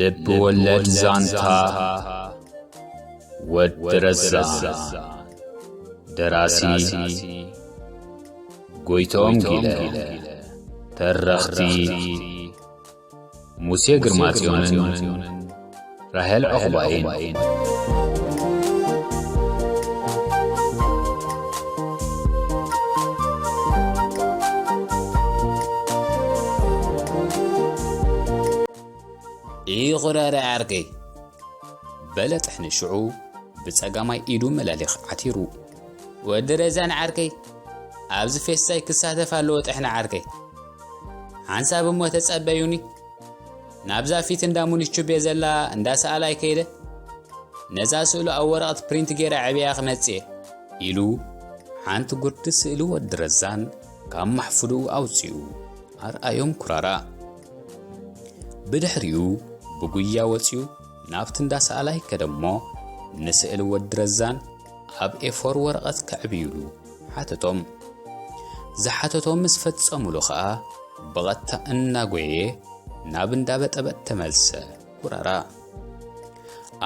ልብ ወለድ ዛንታ ወዲ ረዛ። ደራሲ ጎይቶም ጊለ። ተረኽቲ ሙሴ ግርማጽዮንን ራሄል ዑቕባይን። ኢኹራረ ዓርከይ፣ በለ ጥሕኒ ሽዑ ብጸጋማይ ኢዱ መለሊኽ ዓቲሩ። ወዲ ረዛን ዓርከይ፣ ኣብዚ ፌስታይ ክሳተፍ ኣለዎ ጥሕኒ ዓርከይ። ሓንሳብ እሞ ተጸበዩኒ። ናብዛ ፊት እንዳ ሙኒቹቤ ዘላ እንዳ ሰኣላይ ከይደ፣ ነዛ ስእሉ ኣብ ወረቐት ፕሪንት ገይረ ዕብያ ክመጽእ እየ፣ ኢሉ ሓንቲ ጉርዲ ስእሊ ወዲ ረዛን ካብ ማሕፉድኡ ኣውጺኡ ኣርኣዮም ኩራራ። ብድሕሪኡ ብጉያ ወጺኡ ናብቲ እንዳ ሰኣላይ ከደ እሞ ንስእሊ ወዲ ረዛን ኣብ ኤፎር ወረቐት ከዕብዩሉ ሓተቶም። ዝሓተቶም ምስ ፈጸሙሉ ኸኣ ብቐጥታ እናጎየ ናብ እንዳ በጠበጥ ተመልሰ ኩራራ።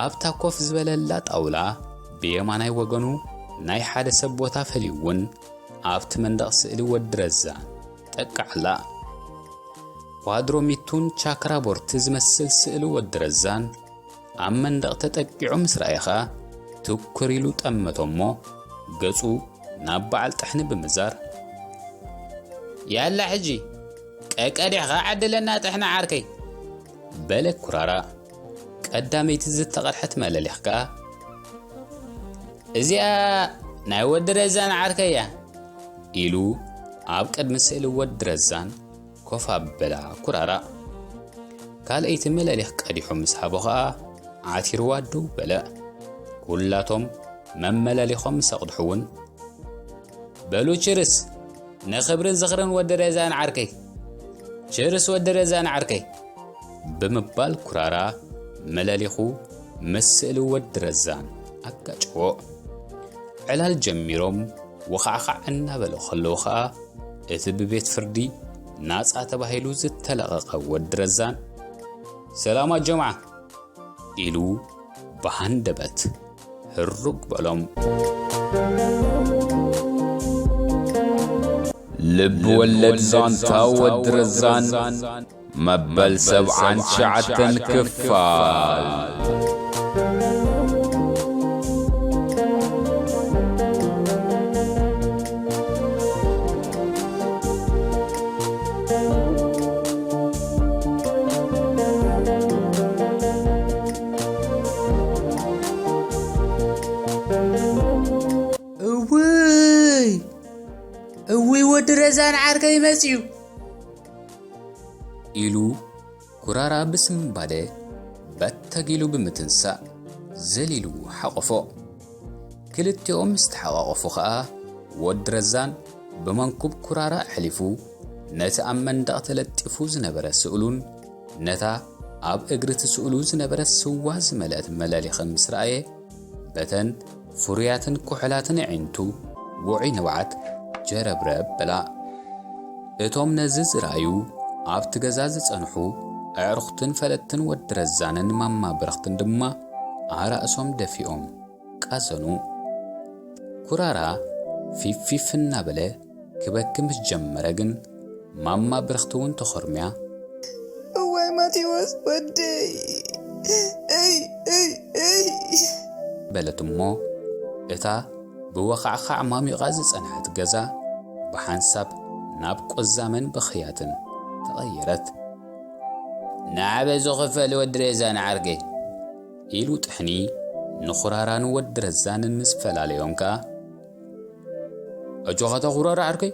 ኣብታ ኮፍ ዝበለላ ጣውላ ብየማናይ ወገኑ ናይ ሓደ ሰብ ቦታ ፈልዩ እውን ኣብቲ መንደቕ ስእሊ ወዲ ረዛን ጠቅዓላ። ኳድሮሚቱን ቻክራቦርት ዝመስል ስእሊ ወዲ ረዛን ኣብ መንደቕ ተጠቂዑ ምስ ረኣየ ኸኣ ትኩር ኢሉ ጠመቶ እሞ ገጹ ናብ በዓል ጥሕኒ ብምዛር፣ ያላ ሕጂ ቀቀዲሕኻ ዓድለና ጥሕኒ ዓርከይ፣ በለ ኩራራ። ቀዳመይቲ ዝተቐድሐት መለሊኽ ከኣ፣ እዚኣ ናይ ወዲ ረዛን ዓርከይ እያ፣ ኢሉ ኣብ ቅድሚ ስእሊ ወዲ ረዛን ኮፍ ኣበላ ኩራራ። ካልኣይቲ መለሊኽ ቀዲሑ ምስ ሃቦ ኸኣ ዓቲርዋ ደው በለ። ኩላቶም መመለሊኾም ምስ ኣቕድሑ እውን፣ በሉ ችርስ ንኽብርን ዝኽርን ወዲ ረዛን ዓርከይ፣ ችርስ ወዲ ረዛን ዓርከይ፣ ብምባል ኩራራ መለሊኹ ምስ ስእሊ ወዲ ረዛን ኣጋጨዎ። ዕላል ጀሚሮም ወኻዕኻዕ እናበሉ ከለዉ ኸኣ እቲ ብቤት ፍርዲ ናጻ ተባሂሉ ዝተለቐቐ ወዲ ረዛን፣ ሰላም ኣጆምዓ፣ ኢሉ ብሃንደበት ህሩግ በሎም። ልብ ወለድ ዛንታ ወዲ ረዛን መበል ሰብዓን ትሽዓተን ክፋል። እውይ፣ እውይ፣ ወዲ ረዛን ዓርከይ መጺኡ፣ ኢሉ ኩራራ ብስምባደ በተግ ኢሉ ብምትንሳእ ዘሊሉ ሓቖፎ። ክልቲኦም ምስ ተሓቋቖፉ ኸኣ ወዲ ረዛን ብመንኩብ ኩራራ ኣሕሊፉ ነቲ ኣብ መንደቕ ተለጢፉ ዝነበረ ስእሉን ነታ ኣብ እግሪ እቲ ስእሉ ዝነበረት ስዋ ዝመልአት መለሊኽን ምስ ረኣየ፣ በተን ፍሩያትን ኩሕላትን ኣዒንቱ ውዑይ ንብዓት ጀረብረብ በላ። እቶም ነዚ ዝረኣዩ ኣብቲ ገዛ ዝጸንሑ ኣዕሩኽትን ፈለጥትን ወዲ ረዛንን ማማ ብርኽትን ድማ ኣራእሶም ደፊኦም ቃዘኑ። ኩራራ ፊፍ ፊፍ እናበለ ክበኪ ምስ ጀመረ ግን ማማ ብርኽቲ እውን ተኾርምያ፣ እዋይ ማቴዎስ ወደይ፣ እይ፣ እይ፣ እይ፣ በለት እሞ እታ ብወኻዕኻዕ ማሚቓ ዝጸንሐት ገዛ ብሓንሳብ ናብ ቁዛመን ብኽያትን ተቐየረት። ንዓበ ዝኽፈል ወዲ ረዛን ዓርከይ፣ ኢሉ ጥሕኒ ንኹራራን ወዲ ረዛንን ምስ ፈላለዮም ከኣ፣ ኣጆኻ ተኹራራ ዓርከይ፣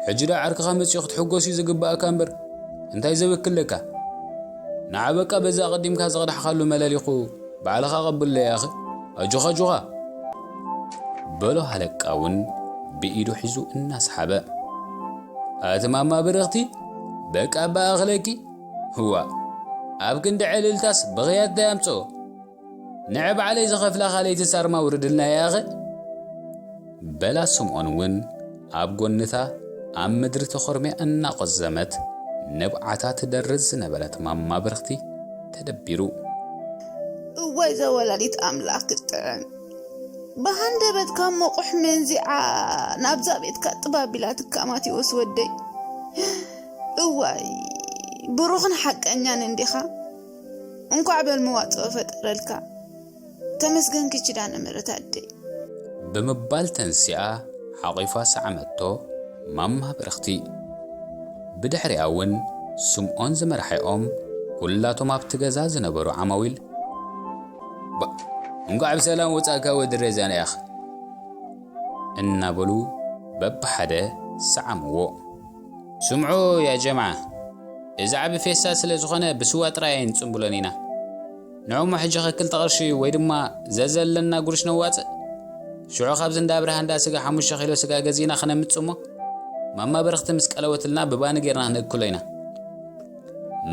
ሕጂ ደኣ ዓርክኻ መጺኡ ክትሕጎስ እዩ ዝግባኣካ እምበር እንታይ ዘበክለካ? ንዓ በቃ በዛ ኣቐዲምካ ዘቕዳሕካሉ መለሊኹ ባዕልኻ ቀብሎ ያኸ። ኣጆኻ፣ ኣጆኻ፣ በሎ ሃለቃ እውን ብኢዱ ሒዙ እናሰሓበ። ኣቲ ማማ ብርኽቲ፣ በቃ እባ ኣኽለኪ። ህዋ፣ ኣብ ክንዲ ዕልልታስ ብኽያት እንታይ ኣምጽኦ? ንዕ ባዕለይ ዝኸፍላ ካልኣይቲ ሳርማ ውርድልና ያኸ። በላ ስምዖን እውን ኣብ ጎንታ ኣብ ምድሪ ተኾርምያ እናቖዘመት ንብዓታ ትደርዝ ዝነበረት ማማ ብርኽቲ ተደቢሩ። እዋይ ዘወላዲት ኣምላኽ ክትጥዕም። ብሃንደበት ካብ መቑሕ መንዚዓ ናብዛ ቤትካ ጥባብ ኢላትካ ማቴዎስ ወደይ። እዋይ ብሩኽን ሓቀኛን እንዲኻ። እንኳዕ በል መዋፅኦ ፈጠረልካ። ተመስገንኪ ኪዳነ ምሕረት ኣደይ። ብምባል ተንሲኣ ሓቒፋ ሰዓመቶ ማማ ብርኽቲ። ብድሕሪኣ እውን ስምዖን ዝመርሓኦም ኩላቶም ኣብቲ ገዛ ዝነበሩ ዓማዊል፣ "ባ፣ እንኳዕ ብሰላም ወጻእካ ወዲ ረዛን ኢኻ" እናበሉ በብሓደ ሰዓምዎ። "ስምዑ ያ ጀምዓ፣ እዚ ዓቢ ፌስታ ስለ ዝኾነ ብስዋ ጥራይ ኣይንጽምብሎን ኢና። ንዑ እሞ ሕጂ ክልተ ቅርሺ ወይ ድማ ዘዘለና ጉርሽ ነዋጽእ። ሽዑ ካብዚ እንዳ ኣብርሃ እንዳ ስጋ ሓሙሽተ ኪሎ ስጋ ገዚእና ክነምጽእ እሞ ማማ በረኽቲ ምስ ቀለወትልና ብባኒ ጌርና ክንእክሎ ኢና"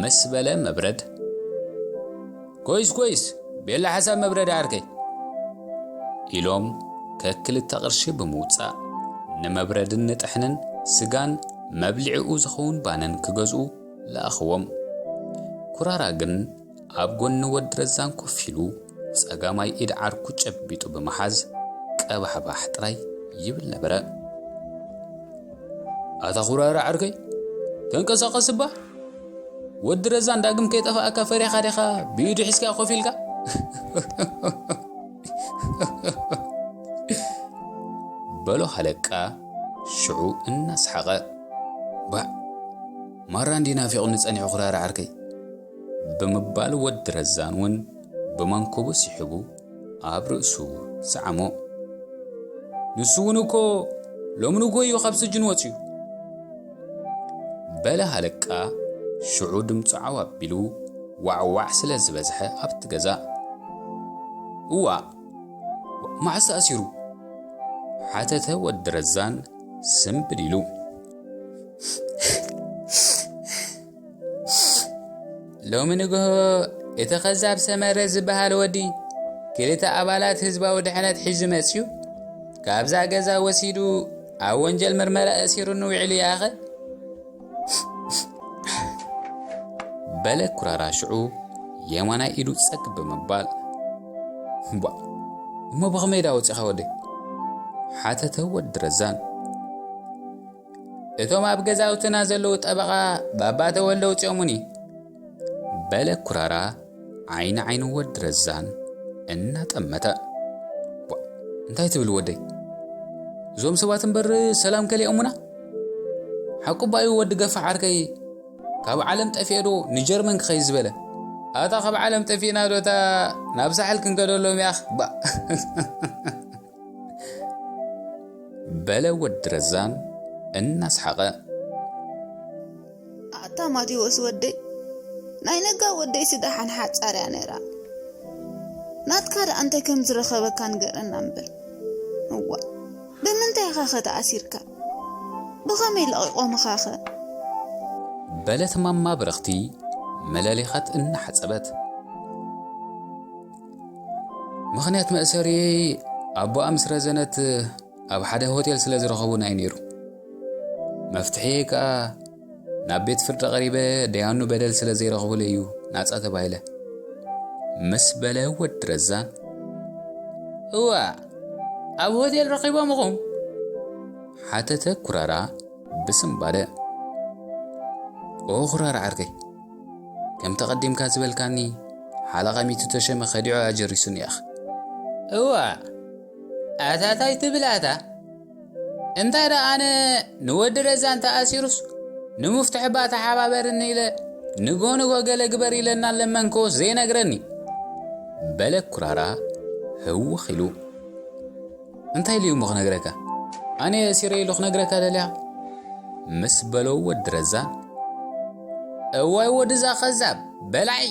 ምስ በለ መብረድ፣ "ኮይስ ኮይስ፣ ቤላ ሓሳብ መብረድ ዓርከይ" ኢሎም ከክልተ ቅርሺ ብምውጻእ ንመብረድን ንጥሕንን ስጋን መብሊዕኡ ዝኸውን ባንን ክገዝኡ ለኣኽዎም። ኩራራ ግን ኣብ ጎኒ ወዲ ረዛን ኮፍ ኢሉ ጸጋማይ ኢድ ዓርኩ ጨቢጡ ብምሓዝ ቀባሕባሕ ጥራይ ይብል ነበረ። "ኣታ ኩራራ ዓርከይ፣ ተንቀሳቐስ እባ! ወዲ ረዛን ዳግም ከይጠፋኣካ ፈሪኻ ዲኻ ብኢዱ ሒዝካ ኮፍ ኢልካ?" በሎ ሃለቃ ሽዑ እናሰሓቐ። "ባዕ፣ ማራ እንዲ ናፊቑኒ ጸኒሑ ኩራራ ዓርከይ" ብምባል ወዲ ረዛን እውን ብመንኮቡ ስሒቡ ኣብ ርእሱ ሰዓሞ። "ንሱ እውን እኮ ሎሚ ንግሆ እዩ ካብ ስጅን ወፂኡ" በለ ሃለቃ ሽዑ ድምፁ ዓው ኣቢሉ ዋዕዋዕ ስለ ዝበዝሐ ኣብቲ ገዛ። "እዋእ፣ መዓስ ተኣሲሩ?" ሓተተ ወዲ ረዛን ስምብል ኢሉ። "ሎሚ ንግሆ እቲ ከዛብ ሰመረ ዝበሃል ወዲ ክልተ ኣባላት ህዝባዊ ድሕነት ሒዙ መፅዩ ካብዛ ገዛ ወሲዱ ኣብ ወንጀል ምርመራ እሲሩኒ ውዒሉ ይኣኸ" በለ ኩራራ ሽዑ የማናይ ኢዱ ጸግ ብምባል። "እባ እሞ ብኸመይ ዳ ወጺኻ ወደይ?" ሓተተ ወዲ ረዛን። "እቶም ኣብ ገዛውትና ዘለዉ ጠበቓ ባባ ተወልደ ውጺኦሙኒ" በለ ኩራራ ዓይኒ ዓይኒ ወዲ ረዛን እናጠመተ። "ቧ፣ እንታይ ትብል ወደይ? እዞም ሰባት እምበር ሰላም ከሊኦሙና? ሓቁ ባዩ ወዲ ገፋ ዓርከይ ካብ ዓለም ጠፊኤ ዶ ንጀርመን ክኸይድ ዝበለ? ኣታ ካብ ዓለም ጠፊእና ዶ እታ ናብ ሳሕል ክንከደሎም ያኽ ባ" በለ ወዲ ረዛን እናስሓቐ። "ኣታ ማቴዎስ ወደይ፣ ናይ ነጋ ወደይ ስዳሓን ሓጻር እያ ነይራ። ናትካ ደኣ እንታይ ከም ዝረኸበካ ንገረና እምበር። እዋ፣ ብምንታይ ኢኻ ኸ ተኣሲርካ? ብኸመይ ለቒቖምኻ ኸ?" በለት ማማ ብርኽቲ መለሊኻት እናሓጸበት። "ምኽንያት መእሰሪየይ ኣቦኣ ምስ ረዘነት ኣብ ሓደ ሆቴል ስለ ዝረኸቡና እዩ ነይሩ። መፍትሒየይ ከኣ ናብ ቤት ፍርዲ ቀሪበ ደያኑ በደል ስለ ዘይረኽቡለይ እዩ ናጻ ተባሂለ" ምስ በለ ወዲ ረዛን። "እዋ፣ ኣብ ሆቴል ረኺቦምኹም?" ሓተተ ኩራራ ብስምባደ። "ኦ ኩራራ ዓርከይ፣ ከምቲ ቀዲምካ ዝበልካኒ ሓለቓ ሚቱ ተሸመ ከዲዑ ኣጀሪሱኒ ያኽ። እዋ፣ ኣታ ታይ ትብል ኣታ? እንታይ ደኣ ኣነ ንወዲ ረዛን ተኣሲሩስ ንምፍትሑ እባ ተሓባበርኒ ኢለ ንጎ ንጎ ገለ ግበር ኢለና ለመንክዎስ ዘይነግረኒ?" በለ ኩራራ ህውኽ ኢሉ። "እንታይ ኢሉ እዩ እሞ ክነግረካ? ኣነ እየ እሲረ ኢሉ ክነግረካ ደሊኻ?" ምስ በሎ ወዲ ረዛን። "እዋይ ወድዛ ከዛብ በላዒ!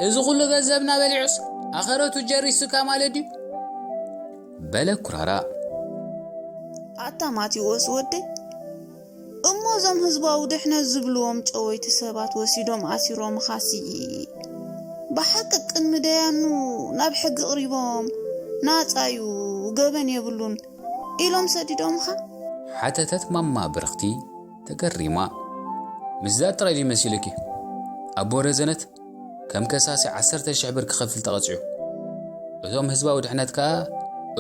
እዚ ኩሉ ገንዘብና በሊዑስ ኣኸረቱ ጀሪሱካ ማለት ድዩ?" በለ ኩራራ። "ኣታ ማቴዎስ ወደይ፣ እሞ እዞም ህዝባዊ ድሕነት ዝብልዎም ጨወይቲ ሰባት ወሲዶም ኣሲሮምኻሲ፣ ብሓቂ ቅድሚ ደያኑ ናብ ሕጊ ኣቕሪቦም ናጻ እዩ፣ ገበን የብሉን ኢሎም ሰዲዶምኻ?" ሓተተት ማማ ብርኽቲ ተገሪማ። "ምስዛ ጥራይ ድዩ መሲሉኪ? ኣቦ ረዘነት፣ ከም ከሳሲ ዓሰርተ ሽሕ ብር ክኸፍል ተቐጺዑ። እቶም ህዝባዊ ድሕነት ከኣ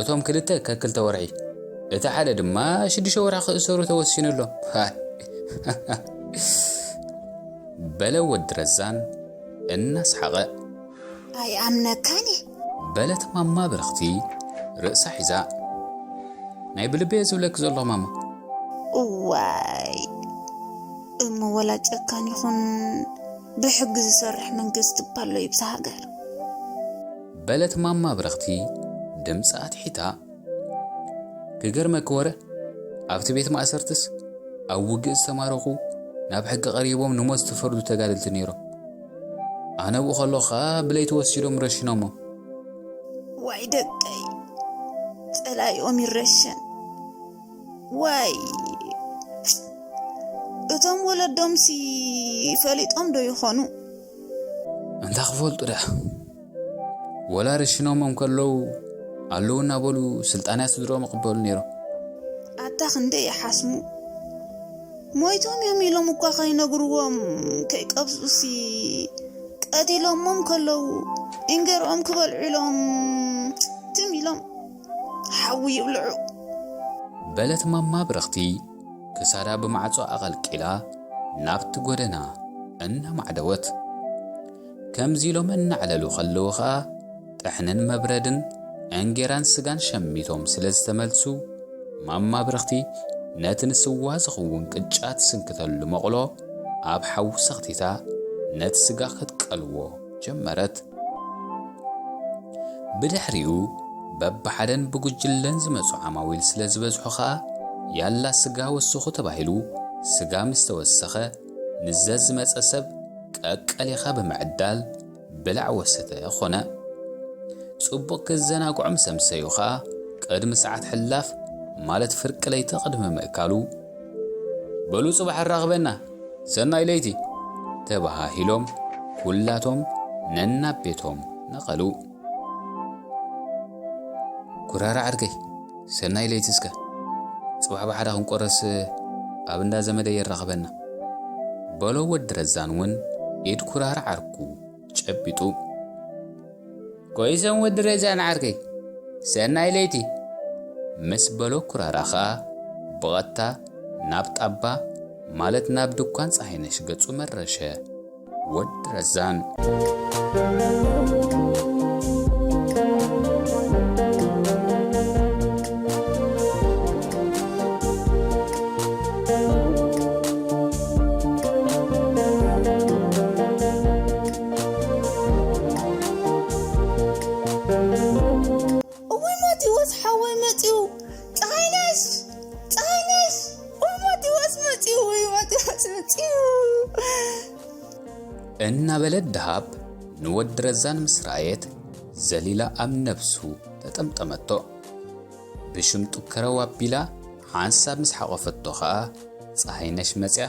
እቶም ክልተ ከክልተ ወርሒ፣ እቲ ሓደ ድማ ሽዱሽተ ወርሒ ክእሰሩ ተወሲኑሎም። ሃይ! በለ ወዲ ረዛን እናስሓቐ። ኣይኣምነካን እየ። በለት ማማ ብርኽቲ ርእሳ ሒዛ። ናይ ብልበየ ዝብለኪ ዘለኹ ማማ። እዋይ፣ እሞ ወላ ጨካን ይኹን ብሕጊ ዝሰርሕ መንግስቲ እባ ኣሎ ይብዛ ሃገር። በለት ማማ ብርኽቲ ድምጻ ኣትሒታ። ክገርመኪ ወረ፣ ኣብቲ ቤት ማእሰርትስ ኣብ ውግእ ዝተማረኹ፣ ናብ ሕጊ ቀሪቦም ንሞት ዝተፈርዱ ተጋደልቲ ነይሮም። ኣነ ኣብኡ ከለኹ ኸኣ ብለይቲ ወሲዶም ረሽኖሞም። ዋይ ደቀይ፣ ጸላኢኦም ይረሸን። ዋይ፣ እቶም ወለዶምሲ ፈሊጦም ዶ ይኾኑ? እንታይ ክፈልጡ ደኣ? ወላ ረሽኖሞም ከለዉ ኣለዉ እናበሉ ስልጣንያ ስድሮም ይቕበሉ ነይሮም። ኣታ ክንደይ ይሓስሙ። ሞይቶም እዮም ኢሎም እኳ ከይነግርዎም ከይቀብጹሲ፣ ቀቲሎሞም ከለዉ እንገርኦም ክበልዑ ኢሎም ትም ኢሎም ሓዊ ይብልዑ። በለት ማማ ብርኽቲ ክሳዳ ብማዕጾ ኣቐልቂላ ናብቲ ጎደና እናማዕደወት። ከምዚ ኢሎም እናዕለሉ ከለዉ ኸኣ ጥሕንን መብረድን እንጌራን ስጋን ሸሚቶም ስለ ዝተመልሱ፣ ማማ ብርኽቲ ነቲ ንስዋ ዝኸውን ቅጫ ትስንክተሉ መቑሎ ኣብ ሓዊ ሰኽቲታ ነቲ ስጋ ክትቀልዎ ጀመረት። ብድሕሪኡ በብሓደን ብጉጅለን ዝመጹ ዓማዊል ስለ ዝበዝሑ ኸኣ፣ ያላ ስጋ ወስኹ ተባሂሉ፣ ስጋ ምስ ተወሰኸ፣ ንዘ ዝመጸ ሰብ ቀቀሊኻ ብምዕዳል ብላዕ ወሰተ ኾነ። ጽቡቕ ክዘናግዑ ምስ ኣምሰዩ ኸኣ፣ ቅድሚ ሰዓት ሕላፍ፣ ማለት ፍርቂ ለይቲ ቅድሚ ምእካሉ፣ "በሉ ጽባሕ ኣራኽበና፣ ሰናይ ለይቲ!" ተባሃሂሎም፣ ኩላቶም ነናብ ቤቶም ነቐሉ። "ኩራራ ዓርከይ፣ ሰናይ ለይቲ እስከ። ጽባሕ ብሓዳ ክንቆረስ ኣብ እንዳ ዘመደይ የራኽበና" በሎ ወዲ ረዛን እውን ኢድ ኩራራ ዓርኩ ጨቢጡ። "ኮይሰም ወዲ ረዛን ዓርከይ፣ ሰናይ ለይቲ" ምስ በሎ ኩራራ ኸኣ ብቐጥታ ናብ ጣባ፣ ማለት ናብ ድኳን ጸሃይነሽ ገጹ መረሸ። ወዲ ረዛን። እውይ ማቴዎስ ሓወይ መጺኡ። ጸሃይነሽ! ጸሃይነሽ! እውይ ማቴዎስ መጺኡ! እውይ ማቴዎስ መጺኡ! እናበለት ደሃብ ንወዲ ረዛን ምስ ረኣየት ዘሊላ ኣብ ነብሱ ተጠምጠመቶ። ብሽምጡ ከረው ኣቢላ ሓንሳብ ምስ ሓቖፈቶ ኸኣ ጸሃይነሽ መጽያ።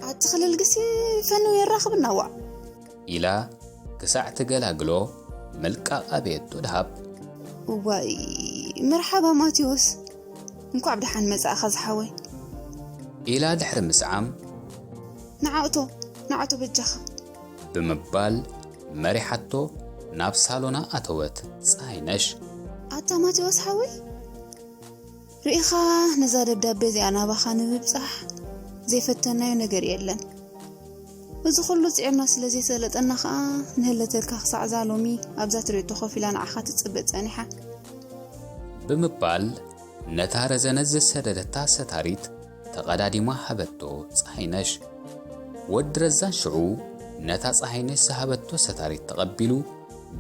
"ኣቲ ክልል ግሲ ፈንው የራኽብና ዋዕ!" ኢላ ክሳዕ ትገላግሎ ምልቃቕ ኣበየቶ ደሃብ። "እዋይ፣ መርሓባ ማቴዎስ፣ እንኳዕ ብደሓን መጻእኻ ዝሓወይ!" ኢላ ድሕሪ ምስዓም፣ "ንዓእቶ፣ ንዓእቶ በጃኻ!" ብምባል መሪሓቶ ናብ ሳሎና ኣተወት ጸሃይነሽ። "ኣታ ማቴዎስ ሓወይ፣ ርኢኻ ነዛ ደብዳቤ እዚኣ ናባኻ ንምብጻሕ ዘይፈተናዮ ነገር የለን። እዚ ኩሉ ጽዒርና ስለ ዘይሰለጠና ኸኣ ንህለተልካ ክሳዕ እዛ ሎሚ ኣብዛ ትርእዮ ኮፍ ኢላ ንዓኻ ትጽበ ጸኒሓ" ብምባል ነታ ረዘነት ዝሰደደታ ሰታሪት ተቐዳዲማ ሃበቶ ጸሃይነሽ። ወዲ ረዛን ሽዑ ነታ ጸሃይነሽ ዝሃበቶ ሰታሪት ተቐቢሉ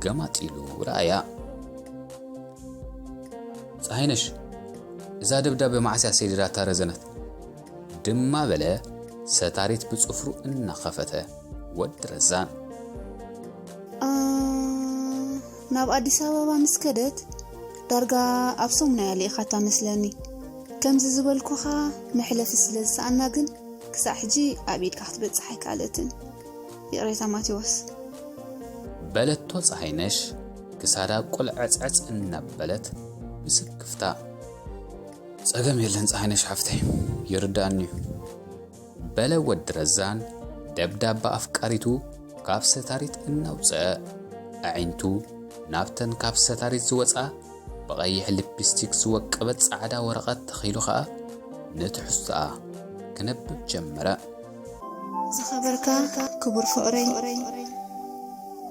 ገማጢሉ ረኣያ። "ጸሃይነሽ፣ እዛ ደብዳቤ መዓስ እያ ሰዲዳታ ረዘነት?" ድማ በለ ሰታሪት ብጽፍሩ እናኸፈተ ወዲ ረዛን። "ኣ፣ ናብ ኣዲስ ኣበባ ምስ ከደት ዳርጋ ኣብ ሰሙና እያ ልኢኻታ መስለኒ። ከምዚ ዝበልኩኻ መሕለፊ ስለ ዝሰኣና ግን ክሳዕ ሕጂ ኣብ ኢድካ ክትበጽሕ ኣይከኣለትን። ይቕሬታ ማቴዎስ" በለቶ ጸሃይነሽ ክሳዳ ቁልዕጽዕጽ እናበለት ብስክፍታ። "ጸገም የለን ጸሃይነሽ ሓፍተይ፣ ይርድኣኒ እዩ" በለ ወዲ ረዛን ደብዳባ ኣፍቃሪቱ ካብ ሰታሪት እናውፅአ፣ ኣዒንቱ ናብተን ካብ ሰታሪት ዝወፅኣ ብቐይሕ ሊፕስቲክ ዝወቀበት ፃዕዳ ወረቐት ተኺሉ ኸኣ ንትሕዝቶኣ ክነብብ ጀመረ። ዝኸበርካ ክቡር ፍቕረይ፣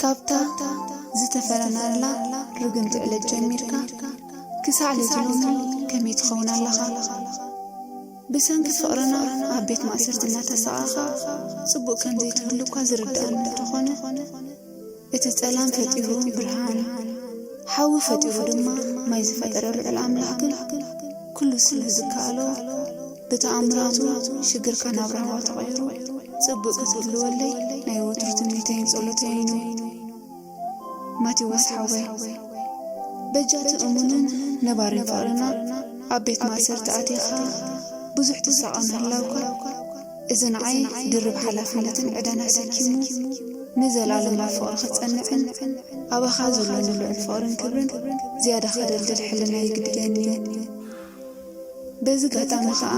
ካብታ ዝተፈረናላ ርግምቲ ዕለት ጀሚርካ ክሳዕ ለዚ ሎሚ ከመይ ትኸውን ኣለኻ? ብሰንኪ ፍቕርና ኣብ ቤት ማእሰርቲ እናተሳቐኻ ጽቡቕ ከም ዘይትህሉ እኳ ዝርድኣኒ እንተኾነ፣ እቲ ጸላም ፈጢሩ ብርሃን፣ ሓዊ ፈጢሩ ድማ ማይ ዝፈጠረ ልዑል ኣምላኽ ግን ኩሉ ስለ ዝከኣሎ፣ ብተኣምራቱ ሽግርካ ናብ ራህዋ ተቐይሩ ጽቡቕ ክትህልወለይ ናይ ወትሩ ትምኒተይን ጸሎተይን እዩ። ማቴዎስ ሓወይ፣ በጃ እቲ እሙንን ነባሪን ፍቕርና ኣብ ቤት ማእሰርቲ ኣቲኻ ብዙሕ ትሳቐ ምህላውካ፣ እዚ ንዓይ ድርብ ሓላፍነትን ዕዳን ኣሰኪሙ፣ ንዘለኣለም ኣብ ፍቕሪ ክጸንዕን ኣባኻ ዘሎኒ ልዑል ፍቕርን ክብርን ዝያዳ ከደልድል ሕልና ይግድደኒ እዩ። በዚ ኣጋጣሚ ኸኣ፣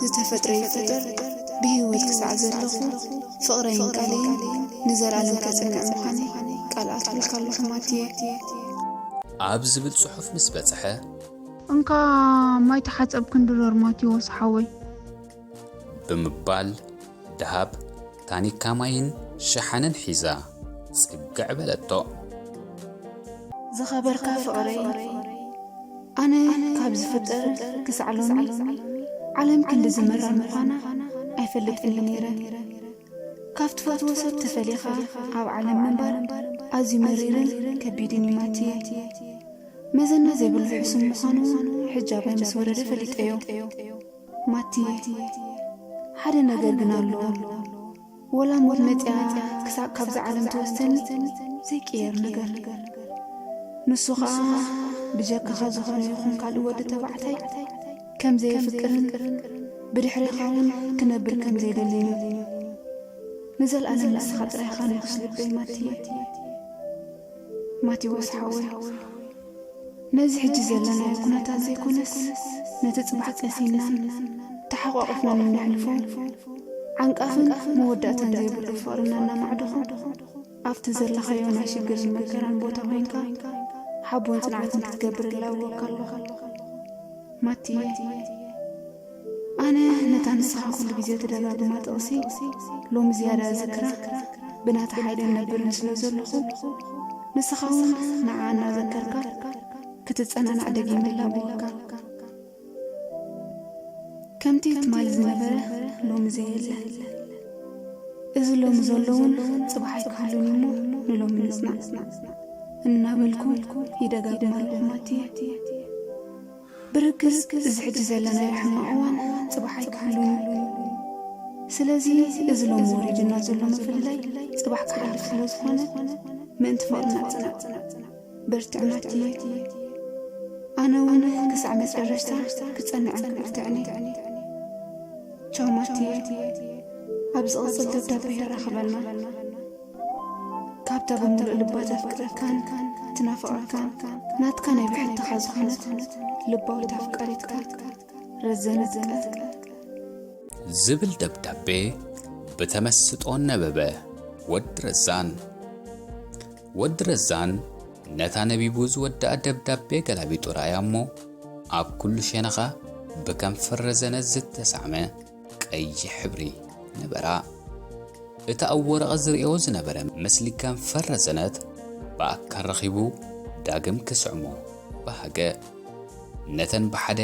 ዝተፈጥረ ይፈጠር፣ ብህይወት ክሳዕ ዘለኹ ፍቕረይን ቃለይን ንዘለኣለም ከጽንዕ ምዃነይ ቃል ኣትወልካ ኣለኹ ማትየ። ኣብ ዝብል ጽሑፍ ምስ በጽሐ፣ እንካ ማይ ተሓጸብ ክንድረር ማቴዎስ ሓወይ። ብምባል ደሃብ ታኒካ ማይን ሸሓንን ሒዛ ጽግዕ በለቶ። ዝኸበርካ ፍቕረይ፣ ኣነ ካብ ዝፍጠር ክሳዕ ሎሚ ዓለም ክንድዚ መራር ምዃና ኣይፈልጥን እየ ነይረ። ካብ ትፈትዎ ሰብ ተፈሊኻ ኣብ ዓለም ምንባር ኣዝዩ መሪርን ከቢድን እዩ ማትየ። መዘና ዘይብሉ ሕሱም ምዃኑ እውን ሕጂ ኣባይ ምስ ወረደ ፈሊጠዮ። ማትየ፣ ሓደ ነገር ግን ኣሎ። ወላ ሞት መጽያ ክሳብ ካብዛ ዓለም ትወስደኒ ዘይቅየር ነገር። ንሱ ኸኣ ብጀካኻ ዝኾነ ይኹን ካልእ ወዲ ተባዕታይ ከም ዘየፍቅርን ብድሕሬኻ እውን ክነብር ከም ዘይደልን እዩ። ንዘለኣለም ንስኻ ጥራይ ኢኻ ንጉስ ልበይ ማትየ። ማቴዎስ ሓወይ፣ ነዚ ሕጂ ዘለናዮ ኩነታት ዘይኮነስ፣ ነቲ ጽባሕ ቀሲንናን ተሓቋቒፍናን እነሕልፎ ዓንቃፍን መወዳእታን ዘይብሉ ፍቕርና እናማዕደኹ፣ ኣብቲ ዘለኻዮ ናይ ሽግርን መከራን ቦታ ኮይንካ፣ ሓቦን ጽንዓትን ክትገብር እላበወካ ኣለኹ። ማትየ፣ ኣነ ነታ ንስኻ ኩሉ ግዜ ትደጋግማ ጥቕሲ ሎሚ ዝያዳ እዝክራ፣ ብናታ ሓይልን ነብርን ስለ ዘለኹ፣ ንስኻ እውን ንዓኣ እናዘከርካ ክትጸናናዕ ደጊመ እላበወካ። ከምቲ ትማሊ ዝነበረ ሎሚ ዘየለ፣ እዚ ሎሚ ዘሎ እውን ጽባሕ ኣይክህሉን እዩ'ሞ ንሎሚ ንጽናዕ እናበልኩ ይደጋግማ ኣለኹ ማትየ። ብርግጽ እዚ ሕጂ ዘለናዮ ሕማቕ እዋን ጽባሕ ኣይክህሉን እዩ። ስለዚ እዚ ሎሚ ወሪዱና ዘሎ ምፍልላይ ጽባሕ ክሓልፍ ስለ ዝኾነ ምእንቲ ፍቕርና ጽናዕ። በርትዕ ማትየ። ኣነ እውን ክሳዕ መጨረሽታ ክጸንዕን ክብርትዕን እየ። ቻው ማትየ። ኣብ ዝቕጽል ደብዳቤ የራኽበና። ካብታ ብምሉእ ልባ ተፍቅረካን ትናፍቐካን ናትካ ናይ ብሕትኻ ዝኾነት ልባዊት ኣፍቃሪትካ ረዘነ ዝቀ ዝብል ደብዳቤ ብተመስጦ ነበበ ወዲ ረዛን። ወዲ ረዛን ነታ ነቢቡ ዝወደኣ ደብዳቤ ገላቢጡ ረኣያ እሞ፣ ኣብ ኩሉ ሸነኻ ብከንፈር ረዘነ ዝተሳዕመ ቀይሕ ሕብሪ ነበራ። እቲ ኣብ ወረቐት ዝርእዮ ዝነበረ ምስሊ ከንፈር ረዘነት ብኣካል ረኺቡ ዳግም ክስዕሞ በሃገ። ነተን ብሓደ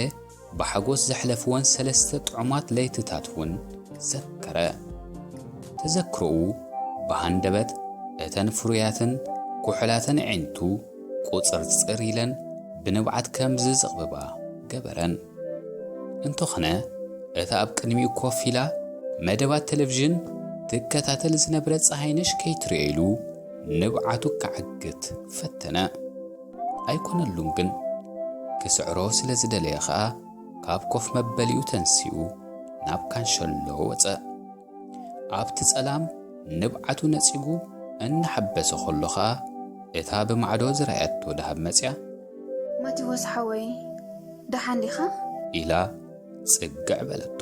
ብሓጎስ ዘሕለፍወን ሰለስተ ጥዑማት ለይትታት እውን ዘከረ። ተዘክሮኡ ብሃንደበት እተን ፍሩያትን ኩሕላትን ኣዒንቱ ቁጽርጽር ኢለን ብንብዓት ከም ዝዝቕብባ ገበረን። እንተኾነ፣ እታ ኣብ ቅድሚኡ ኮፍ ኢላ መደባት ቴሌቪዥን ትከታተል ዝነበረት ጸሃይነሽ ከይትርእዮ ኢሉ ንብዓቱ ክዓግት ፈተነ። ኣይኮነሉን ግን፣ ክስዕሮ ስለ ዝደለየ ኸኣ ካብ ኮፍ መበሊኡ ተንሲኡ ናብ ካንሸሎ ወጸ። ኣብቲ ጸላም ንብዓቱ ነጺጉ እናሓበሰ ከሎ ኸኣ፣ እታ ብማዕዶ ዝረኣየቶ ደሃብ መጺኣ፣ ማቴዎስ ሓወይ፣ ደሓን ዲኻ? ኢላ ጽግዕ በለቶ።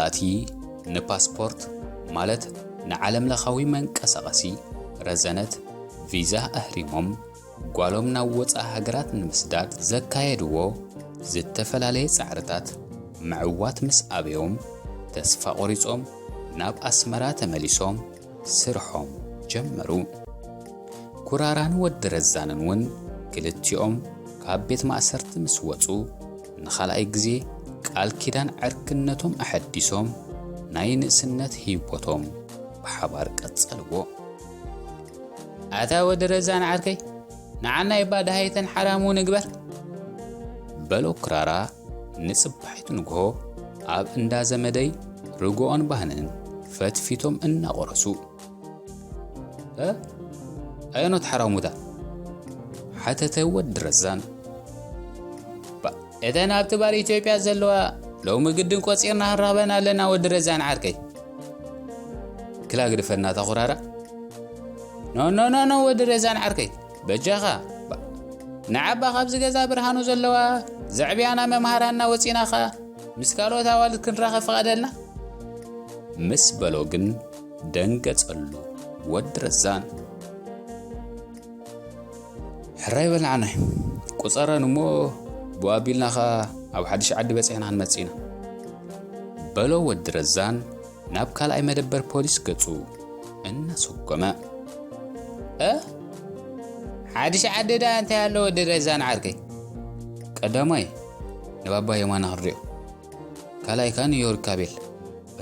ኣቲ ንፓስፖርት ማለት ንዓለም ለኻዊ መንቀሳቐሲ ረዘነት ቪዛ ኣህሪሞም ጓሎም ናብ ወፃኢ ሃገራት ንምስዳድ ዘካየድዎ ዝተፈላለየ ፃዕርታት ምዕዋት ምስ ኣበዮም ተስፋ ቆሪፆም ናብ ኣስመራ ተመሊሶም ስርሖም ጀመሩ። ኩራራን ወዲ ረዛንን እውን ክልቲኦም ካብ ቤት ማእሰርቲ ምስ ወፁ ንኻልኣይ ግዜ ቃል ኪዳን ዕርክነቶም ኣሐዲሶም ናይ ንእስነት ህይወቶም ብሓባር ቀጸልዎ። ኣታ ወዲ ረዛን ዓርከይ፣ ንዓና ይባ ደሃይተን ሓራሙ ንግበር በሎ ክራራ ንጽባሒቱ ንግሆ ኣብ እንዳ ዘመደይ ርግኦን ባህንን ፈትፊቶም እናቆረሱ። እ? ኣየኖት ሓራሙታ? ሓተተ ወዲ ረዛን። ባ፣ እተን ኣብቲ ባር ኢትዮጵያ ዘለዋ ሎሚ ግድን ቆጺርና ክንረኽበን ኣለና ወዲ ረዛን ዓርከይ። ክላ ግድፈና ተኹራራ። ኖ፣ ኖ፣ ኖ፣ ኖ፣ ወዲ ረዛን ዓርከይ፣ በጃኻ። ባ፣ ንዓባ ካብዚ ገዛ ብርሃኑ ዘለዋ ዘዕብያና መምሃራና ወጺናኻ ምስ ካልኦት ኣዋልድ ክንራኸብ ፍቓደልና። ምስ በሎ ግን ደንገጸሉ ወዲ ረዛን። ሕራይ በል ንዓናይ፣ ቁጸረን እሞ ብኡ ኣቢልናኻ ኣብ ሓድሽ ዓዲ በጺሕና ክንመጽእ ኢና። በሎ ወዲ ረዛን ናብ ካልኣይ መደበር ፖሊስ ገጹ እናሰጎመ። እ? ሓድሽ ዓዲ ደኣ እንታይ ኣሎ ወዲ ረዛን ዓርከይ? ቀዳማይ ንባባ የማነ ክንሪኦ። ካልኣይ ከኣ ንዮርካ ቤል።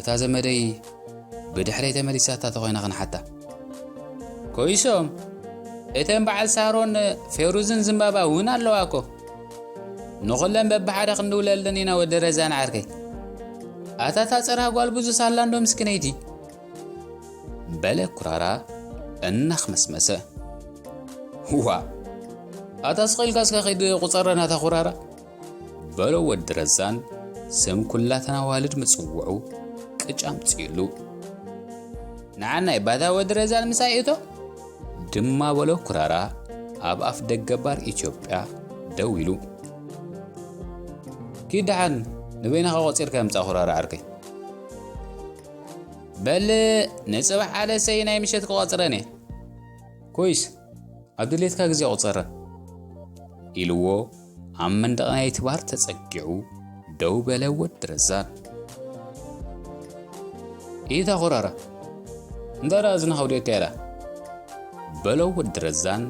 እታ ዘመደይ ብድሕረይ ተመሊሳታ ተኾይና ክንሓታ። ኮይሶም፣ እተን በዓል ሳሮን ፌሩዝን ዝምባባ እውን ኣለዋ እኮ። ንኹለን በብሓደ ክንድውለለን ኢና ወዲ ረዛን ዓርከይ። ኣታ እታ ጽርሃ ጓል ብዙ ሳላ እንዶ ምስክነይቲ። በለ ኩራራ እናኽመስመሰ። ዋ፣ ኣታ ስቕ ኢልካ እስከ ኺድ ቁጸረና እታ ኩራራ። በሎ ወዲ ረዛን ስም ኩላተን ኣዋልድ ምጽውዑ ቅጭ ኣምጺኡሉ። ንዓናይ ባታ ወዲ ረዛን ምሳይ እቶ ድማ በሎ ኩራራ ኣብ ኣፍ ደገ ባር ኢትዮጵያ ደው ኢሉ። ኪድ ደሓን ንበይንኻ ቆጺርካ ምጻእ ኩራራ ዓርከይ። በል ንጽባሕ ኣለሰይ ናይ ምሸት ክቆጽረን እየ። ኮይስ ኣብ ድሌትካ ግዜ ቁጸረ ኢልዎ ኣብ መንደቕ ናይቲ ባር ተጸጊዑ ደው በለ ወዲ ረዛን። ኢታ ኩራራ እንታይ ደኣ እዝንኻ ውዴት ያላ በሎ ወዲ ረዛን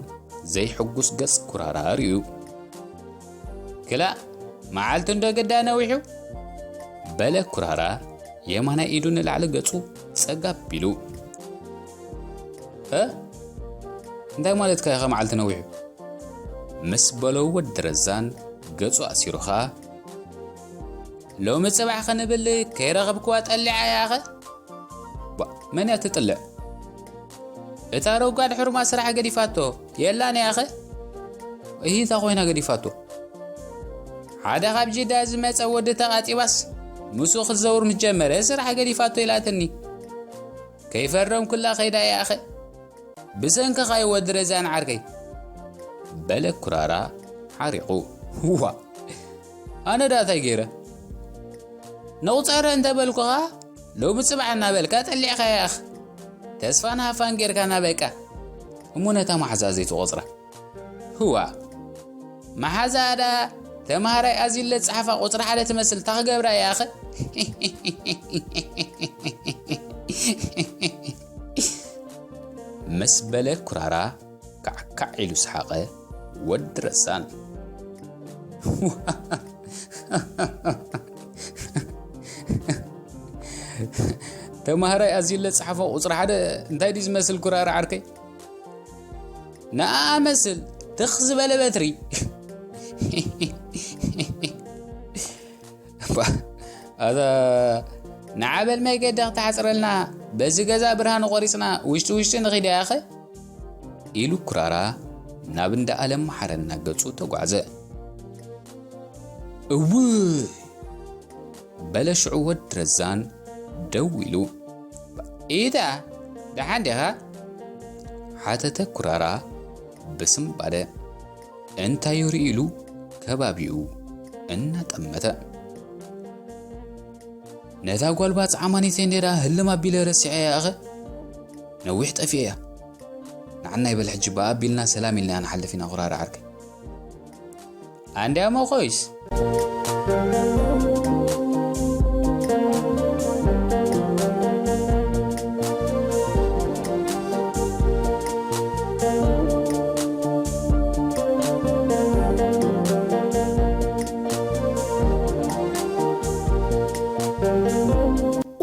ዘይሕጉስ ገጽ ኩራራ ርእዩ። ክላእ መዓልቲ እንዶ ግዳ ነዊሑ በለ ኩራራ የማናይ ኢዱ ንላዕሊ ገጹ ጸጋብ ቢሉ። እ? እንታይ ማለትካ ኢኻ መዓልቲ ነዊሑ? ምስ በሎ ወዲ ረዛን ገጹ ኣሲሩ ኸኣ፣ ሎሚ ጽባሕ ክንብል ከይረኸብክዋ ጠሊዓ እያ ኣኸ? ባ፣ መን እያ ትጥልዕ? እታ ረጓድ ሕሩማ ስራሕ ገዲፋቶ የላን እያ ኣኸ? እሂ፣ እታ ኮይና ገዲፋቶ። ሓደ ካብ ጅዳ ዝመጸ ወዲ ተቓጺባስ ምስኡ ክትዘውር ምስ ጀመረ ስራሕ ገዲፋቶ ኢላትኒ። ከይፈረምኩላ ከይዳ እያ ኣኸ? ብሰንክኻ እዩ ወዲ ረዛን ዓርከይ። በለ ኩራራ ሓሪቑ። ዋ፣ ኣነ ደኣ እንታይ ገይረ? ንቑጸረ እንተ በልኩኻ ሎሚ ጽባሕ እናበልካ ጠሊዕካ ያኽ። ተስፋን ሃፋን ጌርካ ናበቃ። እሞ ነታ መሓዛ ዘይትቖጽራ። ህዋ፣ መሓዛ ደኣ ተማሃራይ ኣዚለ ጸሓፋ ቁጽሪ ሓደ ትመስል ታኽገብራ ያኸ? ምስ በለ ኩራራ ካዕካዕ ኢሉ ሰሓቐ ወዲ ረዛን። ተማሃራይ ኣዚለ ጸሓፎ ቁጽሪ ሓደ እንታይ ድዩ ዝመስል ኩራራ ዓርከይ? ንኣ መስል ትኽ ዝበለ በትሪ። ባ፣ ኣታ ንዓበል መገዲ ክትሓጽረልና በዚ ገዛ ብርሃን ቆሪጽና ውሽጢ ውሽጢ ንኺድ ያኸ? ኢሉ ኩራራ ናብ እንዳ ኣለም መሓረና ገጹ ተጓዕዘ። እውይ! በለ ሽዑ ወዲ ረዛን ደው ኢሉ። ኢታ፣ ደሓን ዲኻ? ሓተተ ኩራራ ብስምባደ። እንታይ ሪኡ ኢሉ ከባቢኡ እናጠመተ። ነታ ጓል ባጽዕ ኣማኒተይ ነይራ ህልም ኣቢለ ረሲዐያ እኸ? ነዊሕ ጠፊኤያ። ንዓና ይበል ሕጂ ብኣ ኣቢልና ሰላም ኢልና ንሓልፍ ኢና ኩራራ ዓርከይ። ኣንድያ መኾይስ?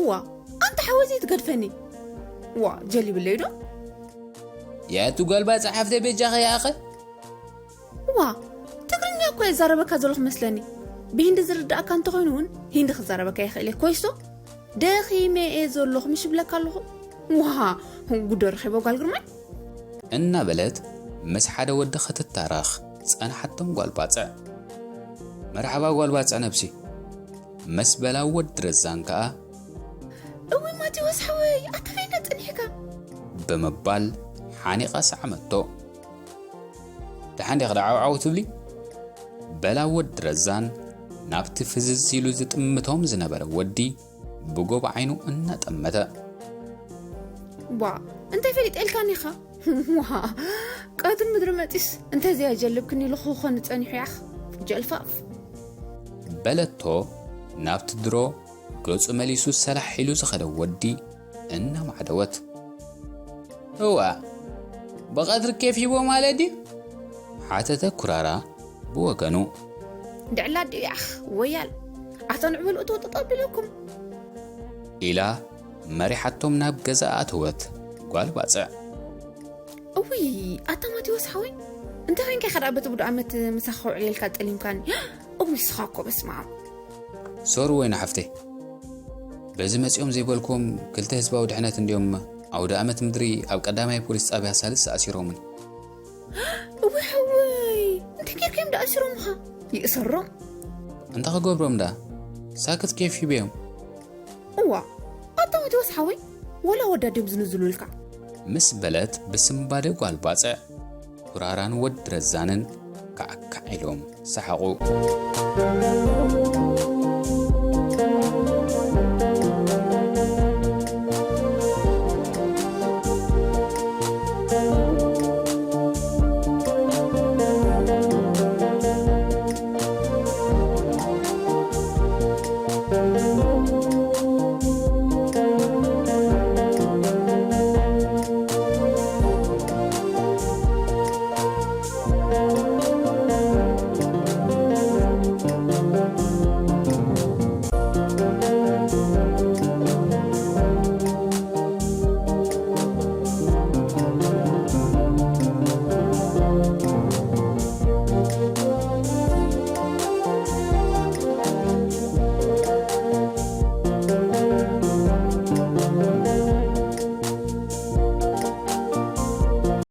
እዋ፣ ኣንታ ሓወዚ ትገድፈኒ። ዋ፣ ጀሊብለይ ዶ? ያቱ ጓልባ ጸሓፍተ በጃኸ ያኸ? ዋ፣ ትግርኛ እኮ የዛረበካ ዘለኹ መስለኒ። ብሂንዲ ዝርዳእካ እንተኾይኑ እውን ሂንዲ ክዛረበካ ይኽእል እየ። ኮይሶ፣ ደኺመ እየ ዘለኹ ምሽ ብለካ ኣለኹ። ዋ፣ ጉዶ ረኺበ ጓል ግርማይ። እናበለት ምስ ሓደ ወዲ ክትታረኽ ጸንሓቶም ጓል ባጽዕ። መርሓባ ጓል ባጽዕ ነብሲ፣ መስ በላ ወዲ ረዛን ከኣ፣ እውይ ማቴዎስ ሓወይ፣ ኣታ በይና ጸኒሕካ? ብምባል ሓኒቓ ሰዓመቶ። ደሓን ዲኺ ደዓውዓው ትብሊ? በላ ወዲ ረዛን ናብቲ ፍዝዝ ኢሉ ዝጥምቶም ዝነበረ ወዲ ብጎብ ዓይኑ እናጠመተ። ቧ፣ እንታይ ፈሊጠ ኢልካኒ ኢኻ? ዋ፣ ቀትሪ ምድሪ መጺስ እንተ ዘያጀልብክኒ ኢሉ ክኾን ጸኒሑ ያኽ። ጀልፋፍ። በለቶ ናብቲ ድሮ ገጹ መሊሱ ሰላሕ ኢሉ ዝኸደ ወዲ እናማዕደወት። እዋ፣ ብቐትሪ ኬፍ ሂቦ ማለት ድዩ? ሓተተ ኩራራ ብወገኑ። ድዕላ ድያኽ ወያል፣ ኣታ ንዕበሉ እቶ ጠጠው ቢለኩም። ኢላ መሪሓቶም ናብ ገዛ ኣተወት ጓል ባጽዕ። እውይ፣ ኣታ ማቴዎስ ሓወይ፣ እንታይ ኮይንካ ኢኻ ደኣ በቲ ቡድኡ ዓመት ምሳኻ ከውዕለልካ ጠሊምካኒ? እውይ፣ ንስኻ እኮ በስመ ኣብ። ሶሪ ወይኒ ሓፍተይ፣ በዚ መጺኦም ዘይበልኩም ክልተ ህዝባዊ ድሕነት እንድዮም ኣውደ ኣመት ምድሪ ኣብ ቀዳማይ ፖሊስ ጣብያ ሳልስ ኣሲሮምኒ። እውይ ሓወይ፣ እንታይ ጌርካ እዮም ደኣ ኣሲሮምኻ? ይእሰሮም። እንታይ ክገብሮም ደኣ? ሳክት ኬፍ ሂበዮም። እዋ፣ ኣታ ማቴዎስ ሓወይ፣ ወላ ወዳድዮም ዝንዝሉልካ። ምስ በለት ብስምባደ ጓል ባጽዕ፣ ኩራራን ወዲ ረዛንን ካዕካዕ ኢሎም ሰሓቑ።